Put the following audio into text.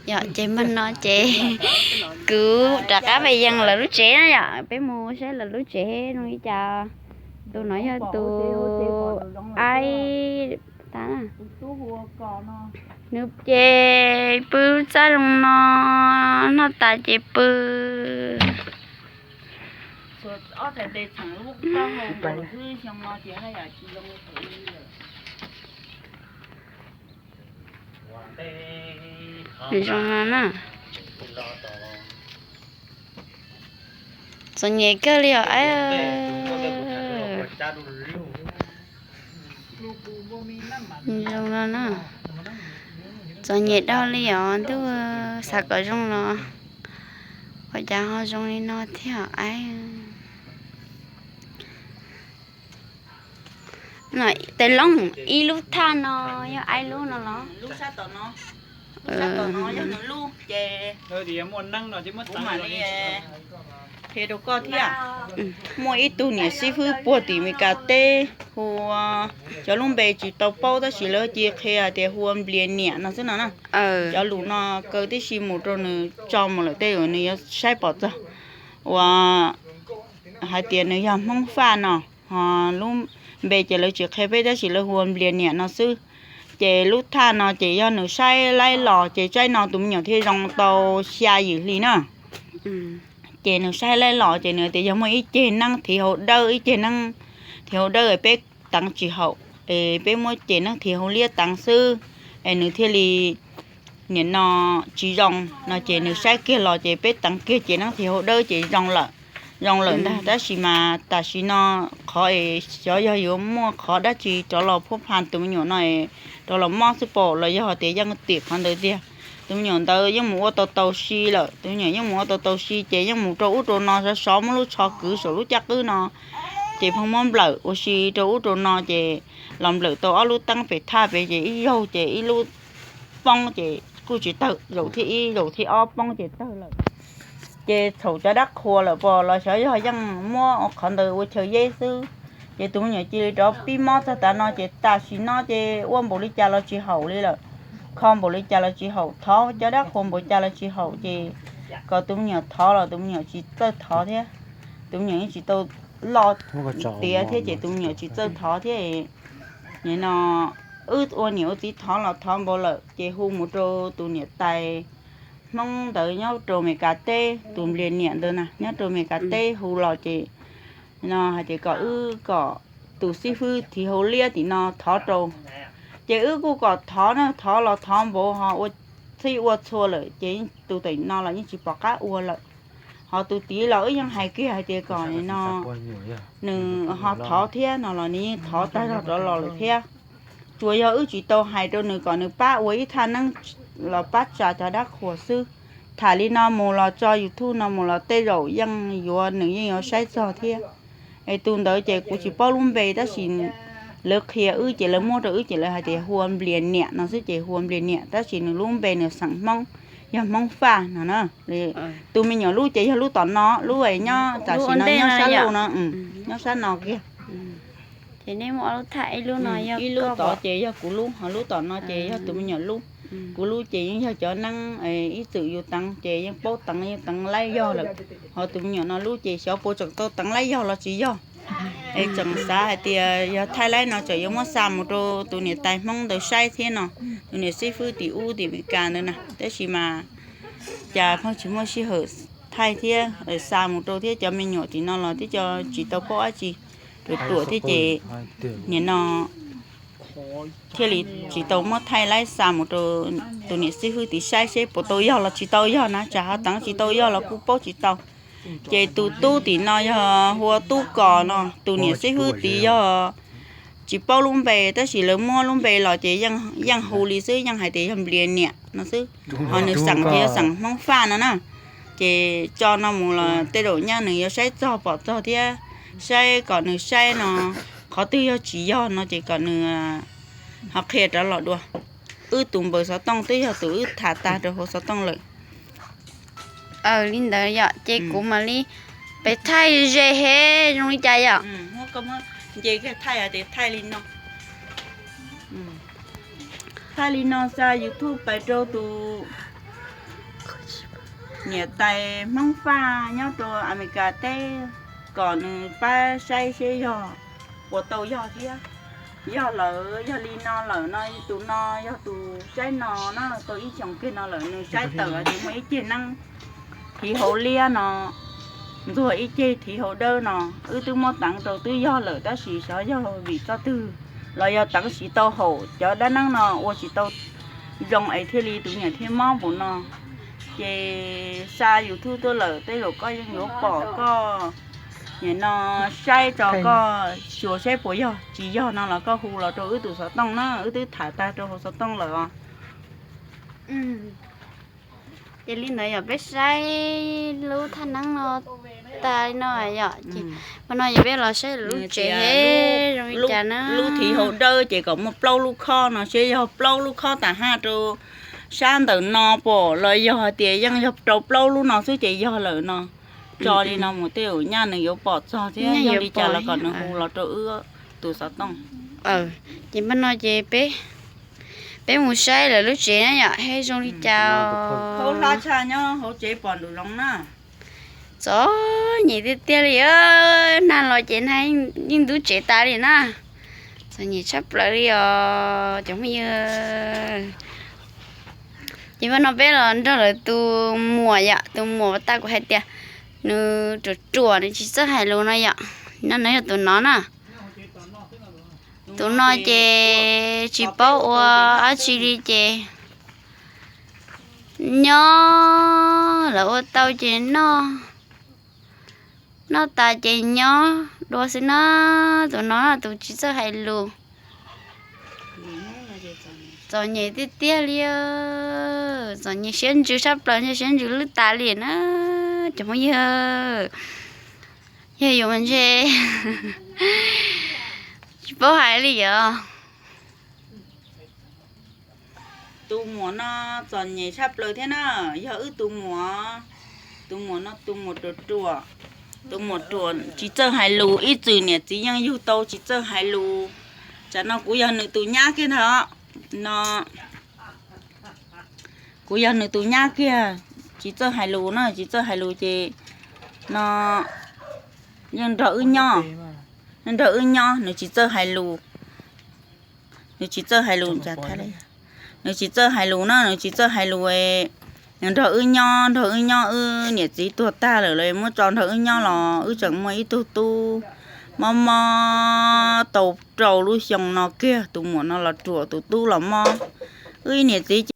Yog ces mag no ces kuv rov qab pem yees lawv lub tsev na yom, peb mus saib lawv lub tsev zoo li cas. Tus no yog tus aib ta, nws ces pw txaj zoo no, noj tas ces pw. Zoo no na. Txom nyem kawg li os aib. Zoo no na. Txom nyem dhau li os ntuj, xav kom zoo los ua cas ho zoo li no thiab aib. Tais Loob, ib lub thaj no yog aib lub no los? Muaj ib tug niam xib fwb puag tim Meskas teb hu ua, cov lub npe tsis tau paub tab sis lawv cia qhia hais tias hu ua Nplias Niam no xwb no na. Cov lus no kaw tib si mus rau nws tso mus lawm tej zaum nws yuav saib pom txog. Uas hais tias nws yog Hmoob Faj no, ho lub npe ces lawv tsis qhia peb tab sis lawv hu ua Nplias Niam no xwb. Ces lub thaj no ces yog nws saib laib los ces tsaib no tus me nyuam thiaj zoo tau xya yim hli na. Ces nws saib laib los ces nws tias yog muaj ib ceg neeb thiv hauv dawb, ib ceg neeb thiv hauv dawb es peb teev tsis haum, es peb muab ceg neeb thiv hauv liab teev xwb, es nws thiaj li nim no tsis zoo no ces nws saib kiag los ces peb teev kiag ceg neeb thiv hauv dawb ces zoo lawm. Zoo lawm ntag tab sis mas tam sim no qhov es xyov yog yuav muaj qhov dab tsi rov los phuab pha tus me nyuam no es rov los mob xwb pom los yog tias yeej tim qhov ntawd tiag. Tus me nyuam ntawd yeej mus ua tau tau si lawm, tus me nyuam yeej mus ua tau tau si ces yeej mus rau ub rau no sov sov muab lub tsho kwv saum lub caj qwb no, ces pheej muab nplawm ua si rau ub rau no ces los nplawm tau ob lub teeb pem thaj pem ces ib zaug ces ib lub poob ces kuj tsis tawg, zaum thib ib zaum thib ob poob ces tawg lawm. Ces txhaum cov dab qhuas lawm pom los xyov yog yeej muab qhov ntawd ua chaw yeb xwb. Ces tus me nyuam cia li rov pib mob txog tav no ces tam sim no ces ua npaum li cas los tsis haum li lawm, kho npaum li cas los tsis haum, thov cov dab qhuas npaum cas los tsis haum ces kom tus me nyuam thov los tus me nyuam tsis txawj thov thiab. Tus me nyuam yeej tsis tau loj tiav thiab ces tus me nyuam tsis txawj thov thiab. Nim no wb ua niam ua txiv thov los thov npaum lawm ces hu mus rau tus niam tais Hmoob ntawd nyob rau Meskas teb, tus Nplias Niam ntawd na nyob rau Meskas teb hu los ces no hais tias kom wb kom tus xib fwb thiv hauv liab tim no thov rau. Ces wb kuj kom thov na, thov los thov npaum ho ua txhij ua txhua lawm ces tus tim no los yeej tsis pom qab ua lawm. Ho tus tid los wb yeej hais kiag hais tias kom no nws ho thov thiab no los nws yeej thov tag zog rov los lawm thiab. Tsuas yog wb tsis tau hais rau nws kom nws pab ua ib thaj neeb los pab tsa cov dab qhuas xwb. Tham li no mus los tso YouTube no mus los tej zaum yeej yuav nws yeej yuav saib txog thiab. Es tus ntawd ces kuv tsis paub lub npe tab sis lawv qhia wb ces lawv muab rau wb ces lawv hais tias hu ua Nplias Niam no xwb ces hu ua Nplias Niam tab sis nws lub npe nws xeem Hmoob, yog Hmoob Faj no na. Tus me nyuam lub ces yog lub tom no, lub nyob tam sim no nyob sab lub no, nyob sab no kiag. Ib lub tod ces yog kuv lub, ho lub tom no ces yog tus me nyuam lub. Kuv lub ces yeej yog cov neeb ib txwm yus teev ces yeej paub teev yeej teev laib yog lawm. Ho tus me nyuam no lub ces xyov puas tseem tau teev laib yog los tsis yog. Es tseem xav hais tias yog thaij laib no tseem yuav muab xa mus rau tus niam tais Hmoob ntawd saib thiab no, tus niam xib fwb tim ub tim Meskas ntawd na, tab sis mas cas pheej tsis muaj sij hawm thaij thiab xa mus rau thiab cov me nyuam tim no los twb cov tsis tau paub dab tsi, ruam ruam thiab ces nim no thiaj li tsis tau muab thaij laib xa mus rau tus niam xib fwb tim saib seb puas tau yog los tsis tau yog na, tsam ho teev tsis tau yog los kuj paub tsis tau. Ces tus tub tim no yog hu ua Tub Kos no, tus niam xib fwb tid yog tsis paub lub npe tab sis lawv muab lub npe los ces yeej hu li xwb, yeej hais tias yog Nplias Niam no xwb. Ho nws xeem ces yog xeem Hmoob Faj no na. Ces tso no mus los tej zaum nyaj nws yuav saib txog pom txog thiab, saib kom nws saib no qhov twg yog tsis yog no ces kom nws ho qhia rov los dua. Wb tus npawb xov tooj twb yog tus wb tham tag rau hauv xov tooj lawm. Li ntawd yom, ces kuv mam li pem thaij ze he zoo li cas yom? Thaij li no xa YouTube pais rau tus Niam tais Hmoob Faj nyob rau Amelikas teb kom nws pab saib seb yog puas tau yog thiab. Yog lawm, yog li no lawm no, tus no yog tus saib no na, tau ib xyoos kiag no lawm nws saib tawm ces muaj ib ceg neeb thiv hauv liab no, ntxuag ib ceg thiv hauv dawb no. Wb twb muab teev rau twb yog lawm tab sis xyov yog vim txoj twg los yog teev tsis tau haum cov dab neeb no ua tsis tau zoo es thiaj li tus niam thiaj mob npaum no. Ces xa YouTube tuaj lawm tej zaum koj yeej yuav pom, koj nim no saib tso, koj xyuas saib puas yog, tsis yog no los koj hu los rau wb tus xov tooj na, wb twb tham tag rau hauv xov tooj lawm os. Ces li ntawd yog peb saib lub thaj neeb no tas li no yom, ces pab no yog peb los saib lub tsev zoo li cas na. Lub thiv hauv dawb ces kom muaj plaub lub khob no, seb yog plaub lub khob tas haj rau sab ntawm no pom los yog hais tias yeej yog rau plaub lub no xwb ces yog lawm no. Tso li no mus tej zaum nyaj nws yuav pom txog thiab, yog li cas los kom nws hu los rau wb tus xov tooj. Ces pab no ces peb, peb mus saib lawv lub tsev na yom, seb zoo li cas. Hauv hlab tshaj nyob hauv tsev pom nraum zoov na. Txom nyem tiag tiag li, nag los ces nag yeej ntub tsev tas li na. Txom nyem tshaj plaws li os cov phooj ywg. Ces pab no peb los nrog lawv tus muam yom, tus muam tas kuv hais tias nws ruam ruam nws tsis txawj hais lus no yom. No nws yog tus no na. Tus no ces tsis paub ua dab tsi li ces nyob, lawv ua tau ces noj, noj tas ces nyob dua xwb na. Tus no tus tsis txawj hais lus. Txom nyem tiag tiag li, txom nyem siab ntsws tshaj plaws, siab ntsws lwj tas li na cov phooj ywg. Yog yuav mas ntshe tsis paub hais li yom. Tus muam no txom nyem tshaj plaws thiab na, yog wb tus muam, tus muam no tus muam ruam ruam, tus muam ruam tsis txawj hais lus, ib txwm niam txiv yeej yug tau tsis txawj hais lus. Tsam no kuv yog nws tus nyab kiag ntag no, kuv yog nws tus nyab kiag, tsis txawj hais lus na, tsis txawj hais lus ces no yeej nrog wb nyob, yeej nrog wb nyob, nws tsis txawj hais lus. Nws tsis txawj hais lus, nws tsis txawj hais lus na, nws tsis txawj hais lus. Nws nrog wb nyob, nrog wb nyob, wb niam txiv tuag tag lawm los muab tso nrog wb nyob los wb tseem muaj ib tug tub mob mob tau rau lub xyoo no kiag, tus muam no los ruam, tus tub los mob. Wb niam txiv